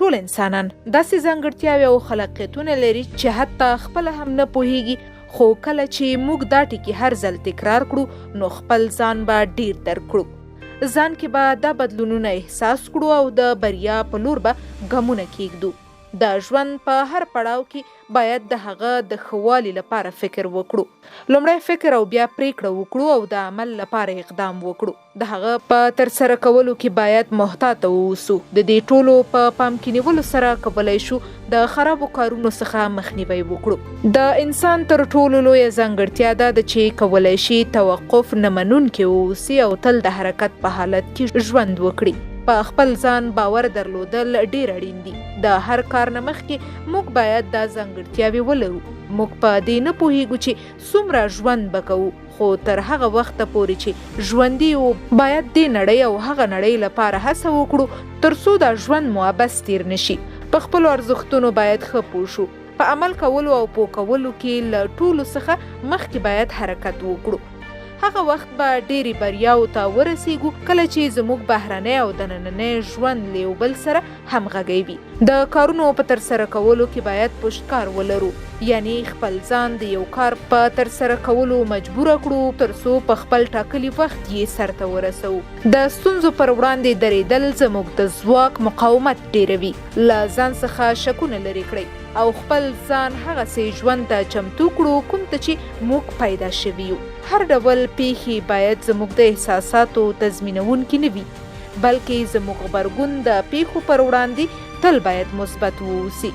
ټول انسانان داسې ځانګړتیاوې او خلاقیتونه لري چې حتی خپله هم نه پوهیږي، خو کله چې موږ دا ټکي هر ځل تکرار کړو نو خپل ځان به ډیر درک کړو، ځان کې به دا بدلونونه احساس کړو او د بریا په لور به ګامونه کیږدو. د ژوند په هر پړاو کې باید د هغه د ښه والي لپاره فکر وکړو. لومړی فکر او بیا پریکړه وکړو او د عمل لپاره اقدام وکړو. د هغه په ترسره کولو کې باید محتاط واوسو. د دې ټولو په پام کې نیولو سره کولای شو د خرابو کارونو څخه مخنیوی وکړو. د انسان تر ټولو لویه ځانګړتیا دا ده چې کولای شي توقف نه منونکی واوسي او تل د حرکت په حالت کې ژوند وکړي. په خپل ځان باور درلودل ډېر اړین دي. د هر کار نه مخکې موږ باید دا ځانګړتیاوې ولرو. موږ په دې نه پوهېږو چې څومره ژوند به کوو، خو تر هغه وخته پورې چې ژوندي یو باید دې نړۍ او هغه نړۍ لپاره هڅه وکړو تر څو دا ژوند مو عبث تېر نه شي. په خپلو ارزښتونو باید ښه پوه شو. په عمل کولو او پوه کولو کې له ټولو څخه مخکې باید حرکت وکړو. هغه وخت به ډېرې بریاوو ته ورسېږو کله چې زموږ بهرنی او دنننی ژوند له یو بل سره همغږی وي. د کارونو په ترسره کولو کې باید پشتکار ولرو، یعنې خپل ځان د یو کار په ترسره کولو مجبور کړو تر څو په خپل ټاکلي وخت یې سرته ورسوو. د ستونزو پر وړاندې درېدل زموږ د ځواک مقاومت ډېروي. له ځان څخه شکونه لرې کړئ او خپل ځان هغسې ژوند ته چمتو کړو کوم ته چې موږ پیدا شوي یو. هر ډول پېښې باید زموږ د احساساتو تضمینوونکې نه وي. بلکې زموږ غبرګون د پېښو پر وړاندې تل باید مثبت واوسي.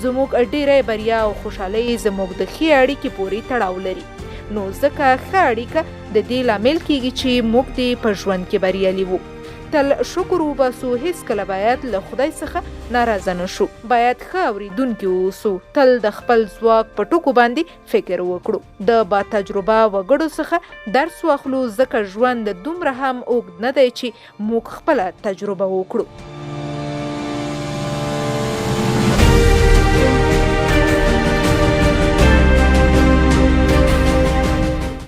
زموږ ډېری بریا او خوشحالۍ زموږ د ښې اړیکې پورې تړاو لري، نو ځکه ښه اړیکه د دې لامل کېږي چې موږ دې په ژوند کې بریالي وو. تل شکر وباسو، هېڅکله باید له خدای څخه ناراضه نه شو. باید ښه اورېدونکي واوسو، تل د خپل ځواک په ټکو باندې فکر وکړو، د با تجربه وګړو څخه درس واخلو، ځکه ژوند دومره هم اوږد نه دی چې موږ خپله تجربه وکړو.